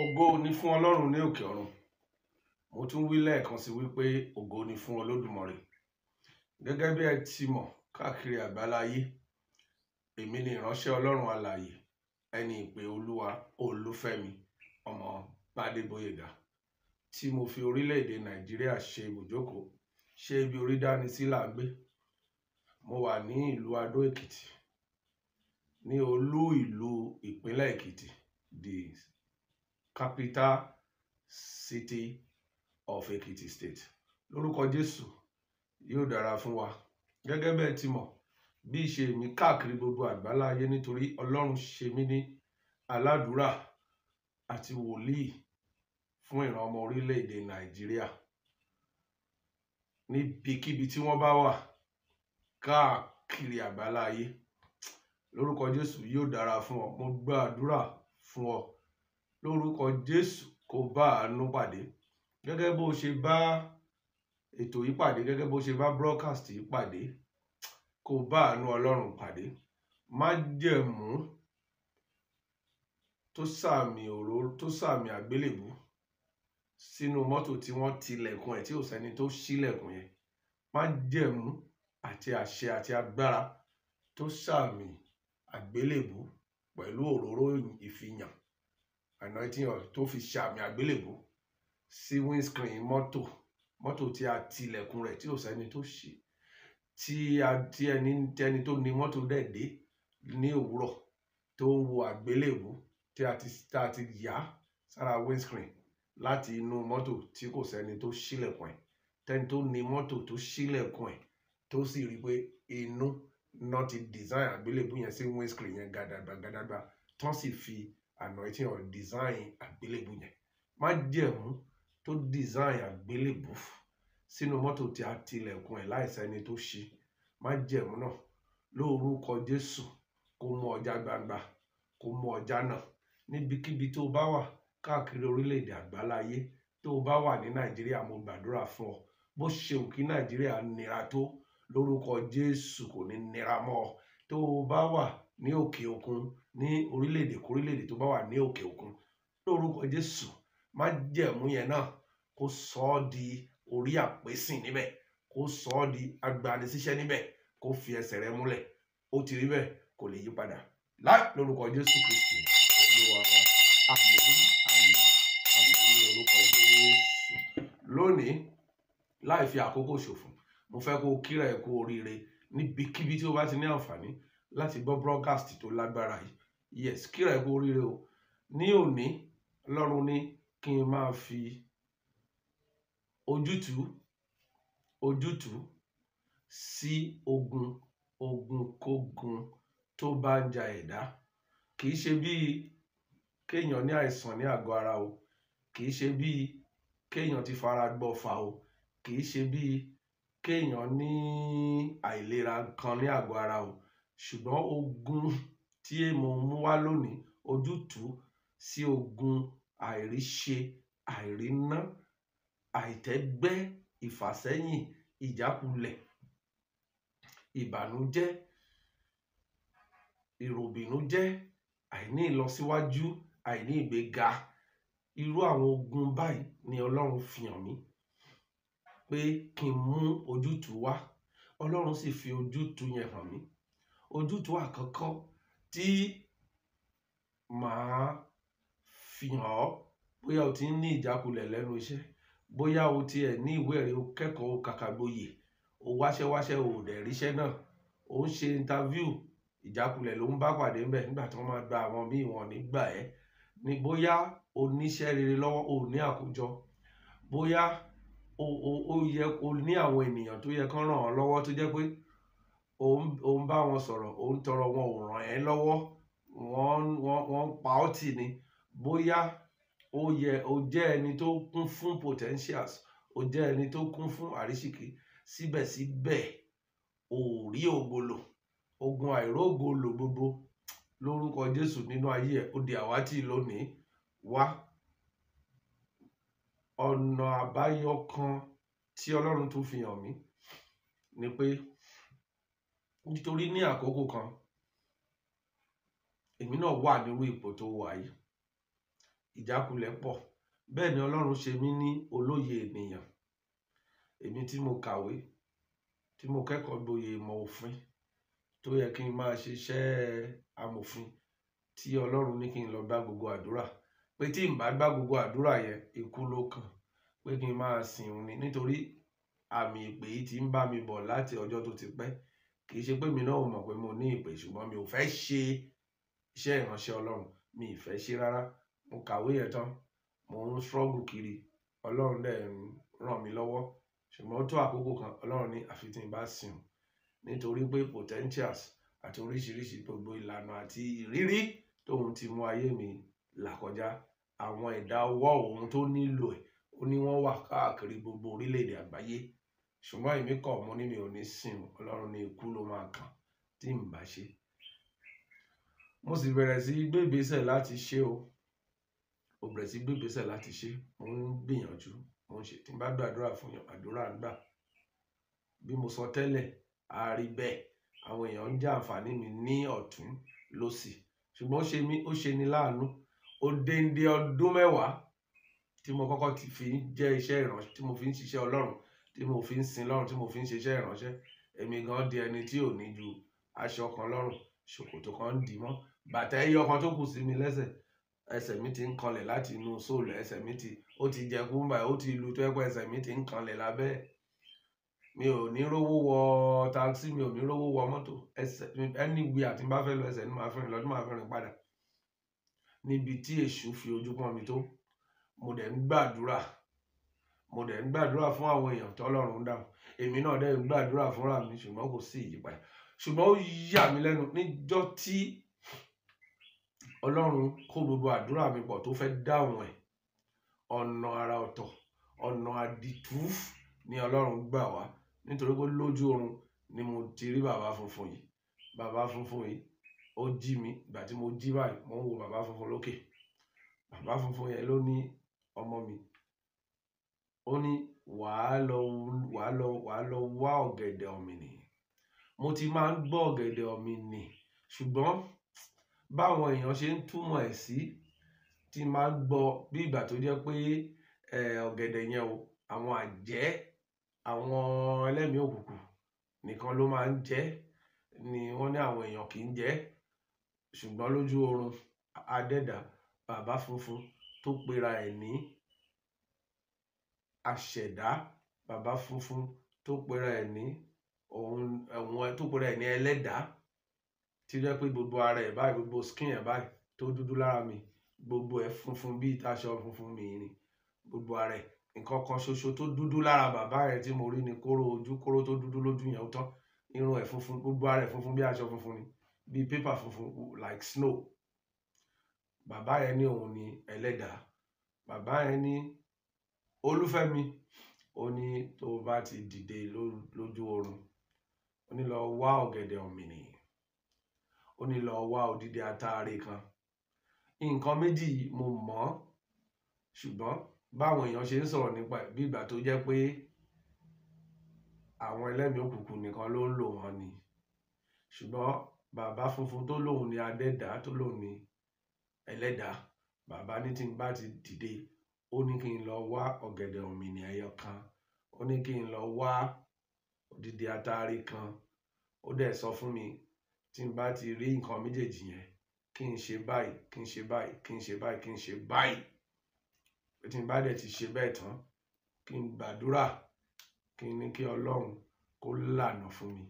Ògo ni fún Ọlọ́run ní òkè ọ̀run. Mo tún wí lẹ́ẹ̀kan sí wípé ògo ni fún Olódùmarè. Gẹ́gẹ́ bí ẹ ti mọ̀ káàkiri àgbáláyé, èmi ni ìránṣẹ́ Ọlọ́run alààyè, ẹni ìpè Olúwa Olúfẹ́mi ọmọ Gbádébóyèga, tí mo fi orílẹ̀-èdè Nàìjíríà ṣe ibùjókòó, ṣe ibi orí dání sí là ń gbé. Mo wà ní ìlú Adó Èkìtì, ní olú ìlú ìpínlẹ̀ Èkìtì, the capital city of Ekiti State. Lórúkọ Jésù, yóò dára fún wa. Gẹ́gẹ́ bí ẹ ti mọ̀, bí ìṣe mi káàkiri gbogbo àgbáláyé, nítorí Ọlọ́run ṣe mí ní aládùúrà àti wòlíì fún ìran ọmọ orílẹ̀-èdè Nàìjíríà. Níbikíbi tí wọ́n bá wà káàkiri àgbáláyé, lórúkọ Jésù yóò dára fún ọ. Mo gba àdúrà fún ọ. Lórúkọ Jésù, kó bá àánú pàdé. Gẹ́gẹ́ bó ṣe bá ètò yìí pàdé, gẹ́gẹ́ bó ṣe bá broadcast yìí pàdé, kó bá àánú Ọlọ́run pàdé. Májẹ̀mú tó sàmì òróró, tó sàmì àgbélébùú sínú mọ́tò tí wọ́n tilẹ̀kùn ẹ̀ tí ò sẹ́ni tó ṣílẹ̀kùn yẹn. Májẹ̀mú àti àṣẹ àti agbára tó sàmì àgbélébùú pẹ̀lú òróró ìfihàn, anointing oil, tó fi sàmì àgbélébùú sí windscreen mọ́tò tí a tilẹ̀kùn rẹ̀ tí ò sẹ́ni tó ṣí, tí a tí ẹni tí ẹni tó ní mọ́tò dẹ̀ dé ní òwúrọ̀ tó ń wo àgbélébùú tí a ti yà sára windscreen láti inú mọ́tò tí kò sẹ́ni tó ṣílẹ̀kùn ẹ̀. Tẹ́ni tó ní mọ́tò tó ṣílẹ̀kùn ẹ̀, tó sì rí pé inú náà ti design àgbélébùú yẹn sí windscreen yẹn gàdàgbà gàdàgbà, tán sì fi anointing oil design àgbélébùú yẹn. Májẹ̀mú tó design àgbélébùú sínú mọ́tò tí a tilẹ̀kùn ẹ̀ láìsẹ́ni tó ṣí, májẹ̀mú náà, lórúkọ Jésù, kó mú ọjà gbangba, kó mú ọjà náà. Níbikíbi tó bá wà káàkiri orílẹ̀-èdè àgbáláyé, tó bá wà ní Nàìjíríà, mo gbàdúrà fún ọ. Bó ṣe wù kí Nàìjíríà nira tó, lórúkọ Jésù, kò ní nira mọ́ ọ. Tó o bá wà ní òkè òkun, ní orílẹ̀-èdè kórílẹ̀-èdè tó bá wà ní òkè òkun, lórúkọ Jésù, májẹ̀mú yẹn náà kó sọ ọ́ di orí àpésìn níbẹ̀, kó sọ ọ́ di agbanisíṣẹ́ níbẹ̀, kó fi ẹsẹ̀ rẹ múlẹ̀. Ó ti rí bẹ́ẹ̀, kò lè yí padà láì, lórúkọ Jésù Kristi Olúwa wa. Àmín, àmín, àmín ní orúkọ Jésù. Lónìí, láì fi àkókò ṣòfò, mo fẹ́ kó o kíra ẹ̀ kú oríire níbikíbi tí o bá ti ní àǹfààní láti gbọ́ broadcast tó lágbára yìí. Yes, kíra ẹ̀ kú oríire o. Ní òní, Ọlọ́run ní kí n máa fi ojútùú sí ogun kógun tó bá ń ja ẹ̀dá. Kì í ṣe bíi kéèyàn ní àìsàn ní àgọ́ ara o, kì í ṣe bíi kéèyàn ti fara gbọ́fà o, kì í ṣe bíi kéèyàn ní àìlera kan ní àgọ́ ara o, ṣùgbọ́n ogun tí mo mú wá lónìí, ojútùú sí ogun àìríṣe, àìríná, àìtẹ́gbẹ́, ìfàsẹ́yìn, ìjákulẹ̀, ìbànújẹ́, ìròbìnújẹ́, àìní ìlọsíwájú, àìní ìgbéga. Irú àwọn ogun báyìí ni Ọlọ́run fi hàn mí pé kí n mú ojútùú wá. Ọlọ́run sì fi ojútùú yẹn hàn mí. Ojútùú àkọ́kọ́ tí màá fi hàn ọ́, bóyá o ti ń ní ìjákulẹ̀ lẹ́nu iṣẹ́, bóyá o tiẹ̀ ní ìwé ẹ̀rí, o kẹ́kọ̀ọ́, o kàkàgboyè, o wáṣẹ́ wáṣẹ́, o ò dẹ̀ ríṣẹ́ náà, o ń ṣe interview, ìjákulẹ̀ ló ń bá pàdé ńbẹ̀. Nígbà tí wọ́n máa gba àwọn míì, wọn ò ní gbà ẹ́ ní. Bóyá o níṣẹ́ rere lọ́wọ́, o ò ní àkójọ. Bóyá o yẹ o ní àwọn ènìyàn tó yẹ kán ràn ọ́ lọ́wọ́, tó jẹ́ pé o ń bá wọn sọ̀rọ̀, o ń tọrọ, wọn ò ràn ẹ́ lọ́wọ́, wọ́n ń pa ọ́ tì ní. Bóyá ó yẹ o jẹ́ ẹni tó kún fún potentials, o jẹ́ ẹni tó kún fún àrísìkí, síbẹ̀síbẹ̀ o ò rí ògo lò. Ogun àìrógo lò gbogbo, lórúkọ Jésù, nínú ayé ẹ̀, ó di àwátì lónìí wá. Ọ̀nà àbáyọ kan tí Ọlọ́run tún fi hàn mí ni pé, nítorí ní àkókò kan, èmi náà wà nírú ipò tó wà yìí. Ìjákulẹ̀ pọ̀. Bẹ́ẹ̀ ni Ọlọ́run ṣe mí ní olóye ènìyàn. Èmi tí mo kàwé, tí mo kẹ́kọ̀ọ́ gboyè ìmọ̀ òfin, tó yẹ kí n máa ṣiṣẹ́ amòfin, tí Ọlọ́run ní kí n lọ gbá gbogbo àdúrà. Pé tí n bá gbá gbogbo àdúrà yẹn, ikú ló kàn. Pé kí n máa sìn òun ni. Nítorí àmì ìpè yìí ti ń bá mi bọ̀ láti ọjọ́ tó ti pẹ́. Kì í ṣe pé mi náà ò mọ̀ pé mo ní ìpè, ṣùgbọ́n mi ò fẹ́ ṣe iṣẹ́ ìránṣẹ́ Ọlọ́run. Mi ì fẹ́ ṣe rárá. Mo kàwé yẹn tán, mò ń struggle kiri. Ọlọ́run dẹ̀ ń ràn mí lọ́wọ́. Ṣùgbọ́n ó tó àkókò kan, Ọlọ́run ní àfi tí n bá sìn òun. Nítorí pé potentials àti oríṣiríṣi gbogbo ìlànà àti ìrírí tóun ti mú ayé mi là kọjá, àwọn ẹ̀dá ọwọ́ òun tó nílò ẹ̀, ó ní wọ́n wà káàkiri gbogbo orílẹ̀-èdè àgbáyé. Ṣùgbọ́n èmi kọ̀, mo ní mi ò ní sìn òun. Ọlọ́run ní ikú ló máa kàn tí n bá ṣe. Mo sì bẹ̀rẹ̀ sí gbé ìgbésẹ̀ láti ṣe o. Mo bẹ̀rẹ̀ sí gbé ìgbésẹ̀ láti ṣe. Mo ń gbìyànjú, mo ń ṣe. Tí n bá gbàdúrà fún yàn, àdúrà ń gbà. Bí mo sọ tẹ́lẹ̀, a rí bẹ́ẹ̀. Àwọn èèyàn ń jẹ àǹfààní mi ní ọ̀tún lósì. Ṣùgbọ́n ó ṣe mí, ó ṣe ni láàánú. Ó déndé ọdún mẹ́wàá tí mo kọ́kọ́ ti fi ń jẹ́ iṣẹ́ ìránṣẹ́, tí mo fi ń ṣiṣẹ́ Ọlọ́run, tí mo fi ń sin Ọlọ́run, tí mo fi ń ṣe iṣẹ́ ìránṣẹ́. Èmi gan di ẹni tí ò ní ju aṣọ kan lọ́rùn, ṣòkòtò kan ń dì mọ́, bàtà ẹyọ kan tó kù sí mi lẹ́sẹ̀. Ẹsẹ̀ mi ti ń kanlẹ̀ láti inú sóòlù, ẹsẹ̀ mi ti, ó ti jẹ kúmbà, ó ti lu tó jẹ́ pé ẹsẹ̀ mi ti ń kanlẹ̀ lábẹ́. Mi ò ní rówó wọ taxi, mi ò ní rówó wọ mọ́tò. Ẹsẹ̀ mi, anywhere tí n bá fẹ́ lọ, ẹsẹ̀ ni màá fi rìn lọ, tí màá fi rìn padà. Níbi tí èṣù fi ojú pọ́n mi tó, mo dẹ̀ ń gbàdúrà. Mo dẹ̀ ń gbàdúrà fún àwọn èèyàn tó Ọlọ́run ń dáhùn. Èmi náà dẹ̀ ń gbàdúrà fúnra mi, ṣùgbọ́n kò sí ìyípadà. Ṣùgbọ́n ó yà mí lẹ́nu níjọ́ tí Ọlọ́run kó gbogbo àdúrà mi pọ̀ tó fẹ́ dáhùn ẹ̀. Ọ̀nà àrà ọ̀tọ̀, ọ̀nà àdìtú ni Ọlọ́run gbà wá. Nítorí pé lójú oorun ni mo ti rí bàbá funfun yìí. Bàbá funfun yìí, ó jí mi. Ìgbà tí mo jí báyìí, mò ń wo bàbá funfun lókè. Bàbá funfun yẹn ló ní ọmọ mi. Ó ní wàá lọ, wàá lọ, wàá lọ wá ọ̀gẹ̀dẹ̀ ọ̀mìnì. Mo ti máa ń gbọ́ ọ̀gẹ̀dẹ̀ ọ̀mìnì, ṣùgbọ́n báwọn èèyàn ṣe ń túmọ̀ ẹ̀ sí, tí máa ń gbọ́ bí ìgbà tó jẹ́ pé, ọ̀gẹ̀dẹ̀ yẹn o, àwọn àjẹ́, àwọn ẹlẹ́mìí òkùnkùn nìkan ló máa ń jẹ, ni wọ́n ní àwọn èèyàn kì í jẹ. Ṣùgbọ́n lójú oorun, adẹ́dà, bàbá funfun tó pera ẹ̀ ní aṣẹ̀dá, bàbá funfun tó pera ẹ̀ ní òun, ẹ̀wọ̀n tó pera ẹ̀ ní ẹlẹ́dàá, tí ó jẹ́ pé gbogbo ara ẹ̀ báyìí, gbogbo skin ẹ̀ báyìí tó dúdú lára mi, gbogbo ẹ̀ funfun bí ìtaṣọ funfun mi ni, gbogbo ara ẹ̀. Nǹkan kan ṣoṣo tó dúdú lára bàbá yẹn tí mo rí ni kóró ojú, kóró tó dúdú lójú yẹn ó tán. Irun ẹ̀ funfun, gbogbo ara ẹ̀ funfun bí aṣọ funfun ni, bí paper funfun like snow. Bàbá yẹn ní òun ni ẹlẹ́dàá. Bàbá yẹn ní Olúfẹ́mi, ó ní tó bá ti dìde lójú oorun, ó ní lọ wá ọ̀gẹ̀dẹ̀ ọ̀mìnì, ó ní lọ wá odidi atare kan. Nǹkan méjì yìí mo mọ̀, ṣùgbọ́n báwọn èèyàn ṣe ń sọ̀rọ̀ nípa ẹ̀ bí ìgbà tó jẹ́ pé àwọn ẹlẹ́mìí òkùnkùn nìkan ló ń lò wọ́n ni. Ṣùgbọ́n bàbá funfun tó lóun ni adẹ́dà, tó lóun ni ẹlẹ́dàá, bàbá ní tí n bá ti dìde, ó ní kí n lọ wá ọ̀gẹ̀dẹ̀ ọ̀mìnì ẹyọ kan, ó ní kí n lọ wá odidi atare kan. Ó dẹ̀ sọ fún mi tí n bá ti rí nǹkan méjèèjì yẹn, kí n ṣe báyìí, kí n ṣe báyìí, kí n ṣe báyìí, kí n ṣe báyìí. Tí n bá dẹ̀ ti ṣe bẹ́ẹ̀ tán, kí n gbàdúrà, kí n ní kí Ọlọ́run kó lànà fún mi,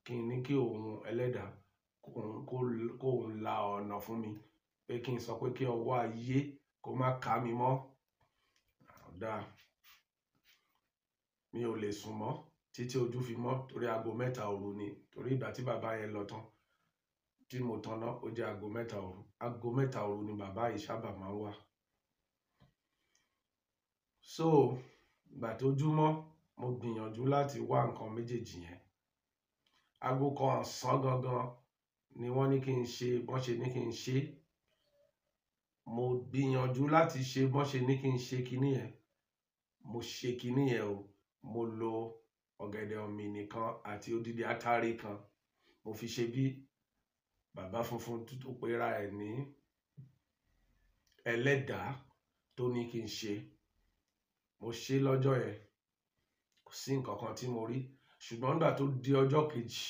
kí n ní kí òun ẹlẹ́dàá kó òun la ọ̀nà fún mi, pé kí n sọ pé kí ọwọ́ ayé kó má ká mi mọ́. Ọ̀dà, mi ò lè sùn mọ́ títí ojú fi mọ́ torí aago 3 òru ni. Torí ìgbà tí bàbá yẹn lọ tán tí mo taná, ó jẹ́ aago 3 òru. Aago 3 òru ni bàbá yìí sábà máa ń wá. So ìgbà tó júmọ́, mo gbìyànjú láti wá nǹkan méjèèjì yẹn. Aago 1 ọ̀sán gangan ni wọ́n ní kí n ṣe bọ́n ṣe ní kí n ṣe. Mo gbìyànjú láti ṣe bọ́n ṣe ní kí n ṣe kiní yẹn. Mo ṣe kiní yẹn o. Mo lo ọ̀gẹ̀dẹ̀ ọ̀mìnì kan àti odidi atare kan. Mo fi ṣe bí bàbá funfun tó pera ẹ̀ ní ẹlẹ́dàá tó ní kí n ṣe. Mo ṣe lọ́jọ́ yẹn, kò sí nǹkan kan tí mo rí. Ṣùgbọ́n nígbà tó di ọjọ́ kejì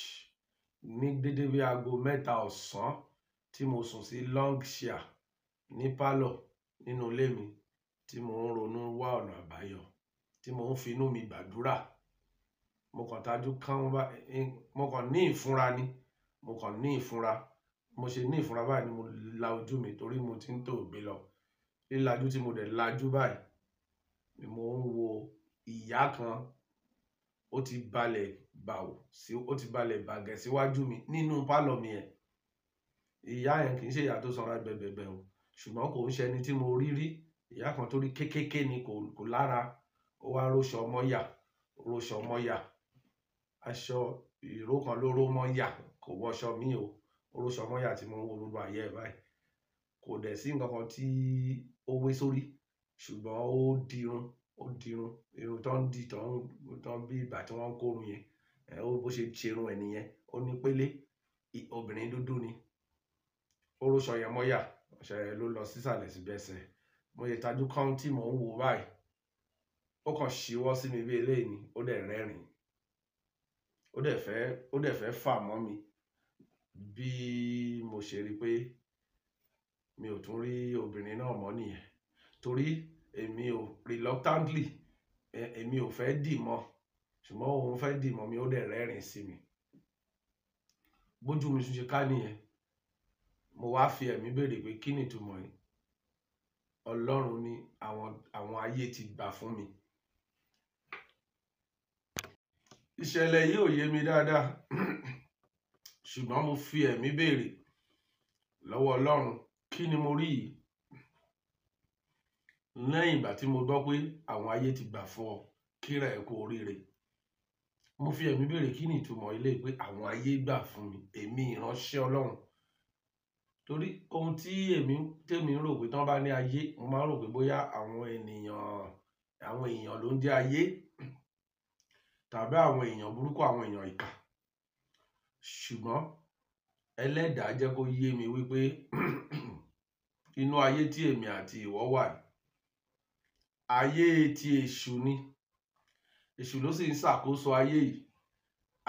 ní dédé bí aago 3 ọ̀sán tí mo sùn sí long chair ní pálọ̀ nínú ilé mi, tí mò ń ronú wá ọ̀nà àbáyọ, tí mò ń finú mi gbàdúrà, mo kàn tajú kán bá, mo kàn ní ìfúnra ni, mo kàn ní ìfúnra. Mo ṣe ní ìfúnra báyìí ni mo la ojú mi, torí mo ti ń tòògbé lọ. Lílajú tí mo dẹ̀ lajú báyìí ni mò ń wo ìyá kan, ó ti balẹ̀ bàwò sí, ó ti balẹ̀ bàgẹ̀ síwájú mi nínú pálọ̀ mi yẹn. Ìyá yẹn kì í ṣe ìyá tó sanra gbẹ̀gbẹ̀gbẹ̀ o, ṣùgbọ́n kò ń ṣe ẹni tí mo rí rí. Ìyá kan tó rí kékéké ni, kò lára. Ó wá róṣọ mọ́yà, róṣọ mọ́yà, aṣọ ìró kan ló ró mọ́yà, kò wọṣọ mí o. Ó róṣọ mọ́yà tí mo ń wo gbogbo àyè ẹ̀ báyìí. Kò dẹ̀ sí nǹkan kan tí ó wé sórí, ṣùgbọ́n ó dirun, ó dirun, irun tó ń di, tó ń bí ìgbà tí wọ́n ń kórun yẹn. Ó bó ṣe ṣerun ẹ̀ nìyẹn, ó ní pélé, obìnrin dúdú ni. Ó róṣọ yẹn mọ́yà, ọṣẹ yẹn ló lọ sísàlẹ̀ síbẹ̀ ẹsẹ̀. Mo ṣe tajú kán tí mò ń wò báyìí, ó kàn ṣíwọ́ sí mi bí eléyìí ni, ó dẹ̀ rẹ́rìn-ín. Ó dẹ̀ fẹ́ fà mọ́ mi. Bí mo ṣe rí pé mi ò tún rí obìnrin náà mọ́ nìyẹn, torí èmi ò reluctantly, èmi ò fẹ́ dì mọ́, ṣùgbọ́n òun fẹ́ dì mọ́ mi, ó dẹ̀ rẹ́rìn-ín sí mi. Bójú mi tún ṣe ká nìyẹn. Mo wá fi ẹ̀mí béèrè pé kí ni ìtumọ̀ yìí? Ọlọ́run ní àwọn ayé ti gbà fún mi. Ìṣẹ̀lẹ̀ yìí ò yé mi dáadáa, ṣùgbọ́n mo fi ẹ̀mí béèrè lọ́wọ́ Ọlọ́run, kí ni mo rí yìí? Lẹ́yìn ìgbà tí mo gbọ́ pé àwọn ayé ti gbà fún ọ, kíra ẹ kú oríire. Mo fi ẹ̀mí béèrè kí ni ìtumọ̀ ilé pé àwọn ayé gbà fún mi, èmi ìránṣẹ́ Ọlọ́run. Torí ohun tí èmi tèmi ń rò pé tí wọ́n bá ní ayé, mo máa ń rò pé bóyá àwọn ènìyàn, àwọn èèyàn ló ń jẹ́ ayé, tàbí àwọn èèyàn burúkú, àwọn èèyàn ìkà. Ṣùgbọ́n ẹlẹ́dàá jẹ́ kó yé mi wípé inú ayé tí èmi àti ìwọ wà yìí, ayé ti èṣù ni. Èṣù ló sì ń ṣàkóso ayé yìí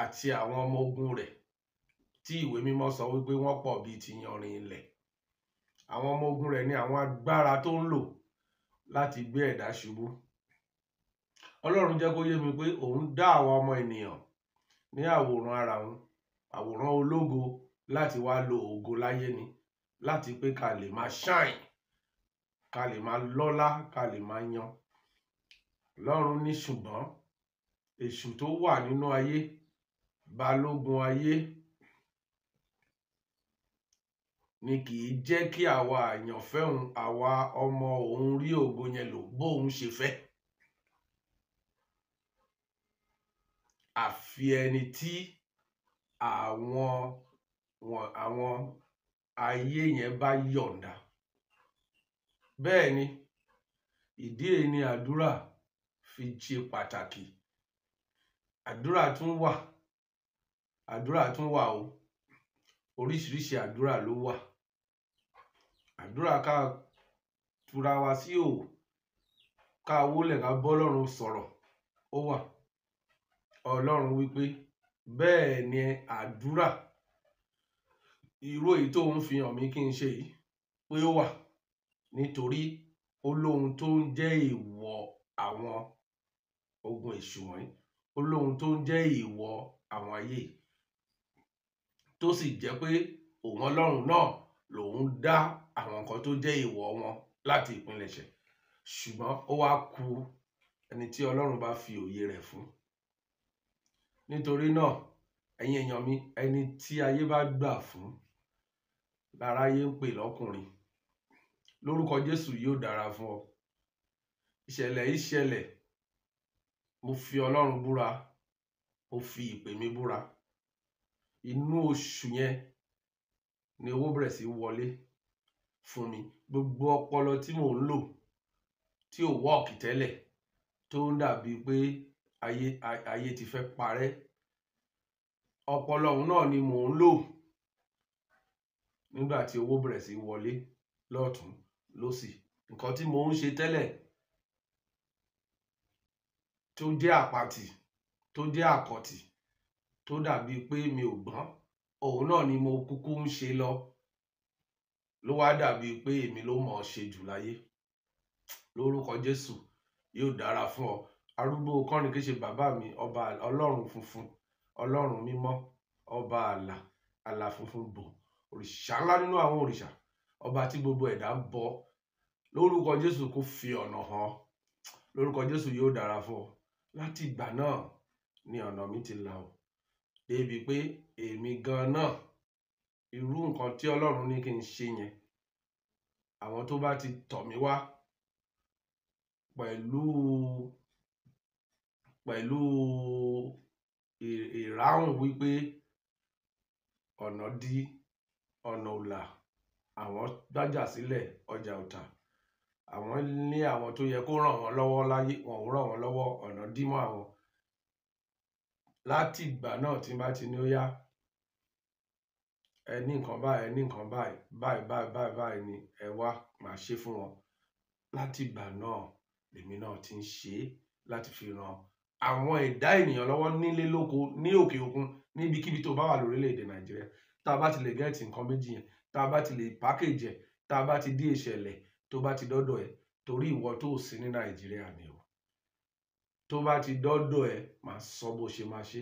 àti àwọn ọmọ ogun rẹ̀ tí ìwé mímọ́ sọ wípé wọ́n pọ̀ bíi ti yanrìn ilẹ̀. Àwọn ọmọ ogun rẹ̀ ni àwọn agbára tó ń lò láti gbé ẹ̀dá ṣubú. Ọlọ́run jẹ́ kó yé mi pé òun dá àwọn ọmọ ènìyàn ní àwòrán ara òun, àwòrán ológo, láti wá lo ògo láyé ni, láti pé ká lè máa shine, ká lè máa lọ́lá, ká lè máa yan. Ọlọ́run ní ṣùgbọ́n èṣù tó wà nínú ayé, balógun ayé, ni kì í jẹ́ kí àwa àyànfẹ́ òun, àwa ọmọ òun rí ògo yẹn lò bóun ṣe fẹ́. Àfi ẹni tí àwọn ayé yẹn bá yọ̀ǹda. Bẹ́ẹ̀ ni, ìdí èyí ni àdúrà fi ṣe pàtàkì. Àdúrà tún wà, àdúrà tún wà o. Oríṣiríṣi àdúrà ló wà. Àdúrà ká tura wa sí òwò, ká wólẹ̀ ká bọ́ Ọlọ́run sọ̀rọ̀, ó wà. Ọlọ́run wípé bẹ́ẹ̀ ni àdúrà irú èyí tó ń fi hàn mí kí n ṣe yìí pé ó wà, nítorí ó lóhun tó ń jẹ́ èèwọ̀ àwọn ogun èṣù wọ̀nyí, ó lóhun tó ń jẹ́ èèwọ̀ àwọn ayé yìí, tó sì jẹ́ pé òun Ọlọ́run náà lòun dá àwọn nǹkan tó jẹ́ èèwọ̀ wọn láti ìpilẹ̀ṣẹ̀. Ṣùgbọ́n ó wá ku ẹni tí Ọlọ́run bá fi òye rẹ̀ fún. Nítorí náà, ẹ̀yin èèyàn mi, ẹni tí ayé bá gbà fún láráyé ń pè lọ́kùnrin. Lórúkọ Jésù yóò dára fún ọ. Ìṣẹ̀lẹ̀ yìí ṣẹlẹ̀, mo fi Ọlọ́run búra, mo fi ìpè mi búra. Inú oṣù yẹn ni owó bẹ̀rẹ̀ sí wọlé fún mi. Gbogbo ọpọlọ tí mò ń lò tí ò wọ́ọ̀kì tẹ́lẹ̀, tó ń dàbí pé ayé ti fẹ́ parẹ́, ọpọlọ òun náà ni mò ń lò nígbà tí owó bẹ̀rẹ̀ sí wọlé lọ́tùn lósì. Nǹkan tí mo ń ṣe tẹ́lẹ̀ tó jẹ́ àpatì, tó jẹ́ àkọ̀tì, tó dàbí pé mi ò gbọ́n, òun náà ni mo kúkú ń ṣe lọ, ló wá dàbí pé èmi ló mọ̀ ọ́ ṣe jù láyé. Lórúkọ Jésù, yóò dára fún ọ. Arúgbó kọ́rin kí ṣe bàbá mi, ọba Ọlọ́run funfun, Ọlọ́run mímọ́, ọba àlà, àlà funfun bò, òrìṣà ńlá nínú àwọn òrìṣà, ọba tí gbogbo ẹ̀dá ń bọ. Lórúkọ Jésù, kó fi ọ̀nà hàn. Lórúkọ Jésù, yóò dára fún ọ. Láti ìgbà náà ni ọ̀nà mi ti là o, débi pé èmi gan náà, irú nǹkan tí Ọlọ́run ní kí n ṣe yẹn, àwọn tó bá ti tọ̀ mí wá pẹ̀lú ìráhùn wípé ọ̀nà dí, ọ̀nà ò là, àwọn gbájà sílẹ̀, ọjà ò tà, àwọn ní àwọn tó yẹ kó ràn wọ́n lọ́wọ́ láyé, wọn ò ràn wọ́n lọ́wọ́, ọ̀nà dí mọ́ àwọn. Láti ìgbà náà tí n bá ti ní ó yá, ẹ ní nǹkan báyìí, ẹ ní nǹkan báyìí, báyìí báyìí báyìí báyìí ni ẹ wá, màá ṣe fún wọn. Láti ìgbà náà lèmi náà ti ń ṣe é láti fi ran àwọn ẹ̀dá ènìyàn lọ́wọ́ nílé lóko, ní òkè òkun, níbikíbi tó bá wà lórílẹ̀‐èdè Nàìjíríà. Tá a bá ti lè gẹ́ẹ̀tì nǹkan méjì yẹn, tá a bá ti lè pákéjì ẹ̀, tá a bá ti dé ìṣẹ̀lẹ̀, tó bá ti dọ́dọ̀ ẹ̀, torí ìwọ tó sí ní Nàìjíríà ni o, tó bá ti dọ́dọ̀ ẹ̀, màá sọ bó ṣe máa ṣe.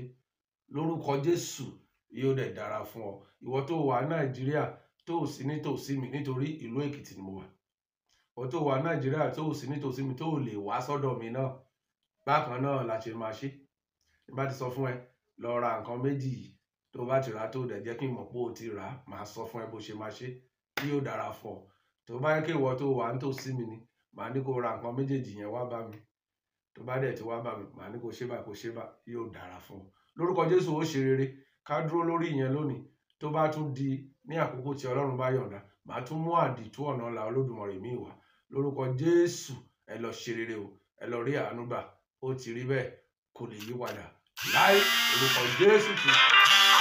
Lórúkọ Jésù, yóò dẹ̀ dára fún ọ. Ìwọ tó wà Nàìjíríà tó sí nítòsí mi, nítorí ìlú Èkìtì ni mo wà, ìwọ tó wà Nàìjíríà tó sí nítòsí mi, tó lè wá sọ́dọ̀ mi náà, bákan náà la ṣe máa ṣe. Bí bá ti sọ fún ẹ, lọ ra nǹkan méjì yìí, tó bá ti rà, tó dẹ̀ jẹ́ kí n mọ̀ pé o ti rà, màá sọ fún ẹ bó ṣe máa ṣe, yóò dára fún ọ. Tó bá yẹ kí ìwọ tó wà nítòsí mi ni, màá ní kó ra nǹkan méjèèjì yẹn wá bá mi. Tó bá dẹ̀ ti wá bá mi, màá ní kó ṣe báyìí, kó ṣe báyìí, yóò dára fún ọ. Lórúkọ Jésù, ó ṣe rere. Ká dúró lórí ìyẹn lónìí. Tó bá tún di ní àkókò tí Ọlọ́run bá yọ̀ǹda, màá tún mú àdìtú ọ̀nà ọ̀la Olódùmarè mi wá. Lórúkọ Jésù, ẹ lọ ṣe rere o, ẹ lọ rí àánú gbà. Ó ti rí bẹ́ẹ̀, kò lè yí padà láì. Orúkọ Jésù Kristi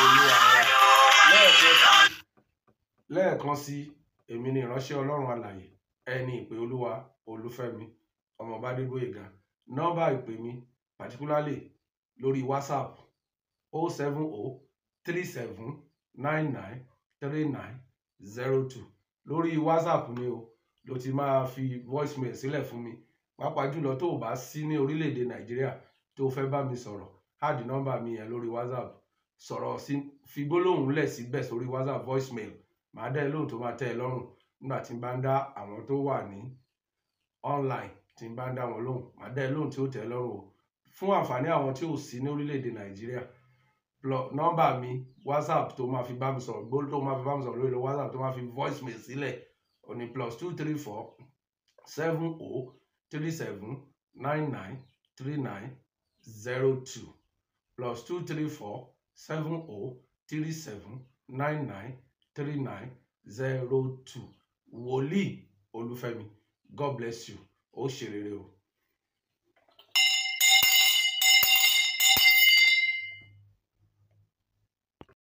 Olúwa wa. Lẹ́ẹ̀kan sí, èmi ni ìránṣẹ́ Ọlọ́run alààyè, ẹni ìpè Olúwa, Olúfẹ́mi ọmọ Bádégbóyèga. Nọ́mbà ìpè mi, particularly lórí WhatsApp, 07037993902. Lórí WhatsApp ni o ló ti máa fi voicemail sílẹ̀ fún mi, pàápàá jùlọ tó o bá sí ní orílẹ̀-èdè Nàìjíríà tó o fẹ́ bá mi sọ̀rọ̀. Add nọ́mbà mi yẹn lórí WhatsApp, sọ̀rọ̀ sí, fi gbólóhùn lẹ̀ síbẹ̀ sórí WhatsApp voicemail, màá dá ẹ lóhùn tó máa tẹ́ ẹ lọ́rùn. Nígbà tí n bá ń dá àwọn tó wà ní online, tí n bá ń dá wọn lóhùn, màá dá ẹ lóhùn tí ó tẹ́ ẹ lọ́rùn o. Fún àǹfààní àwọn tí ò sí ní orílẹ̀-èdè Nàìjíríà, nọ́mbà mi WhatsApp tó máa fi bá mi sọ̀rọ̀, tó máa fi bá mi sọ̀rọ̀ lórí WhatsApp, tó máa fi voicemail sílẹ̀, ó ní +234 70 37 99 39 02, +234 70 37 99 39 02. Wòlíì Olúfẹ́mi, God bless you. Ó ṣe rere o.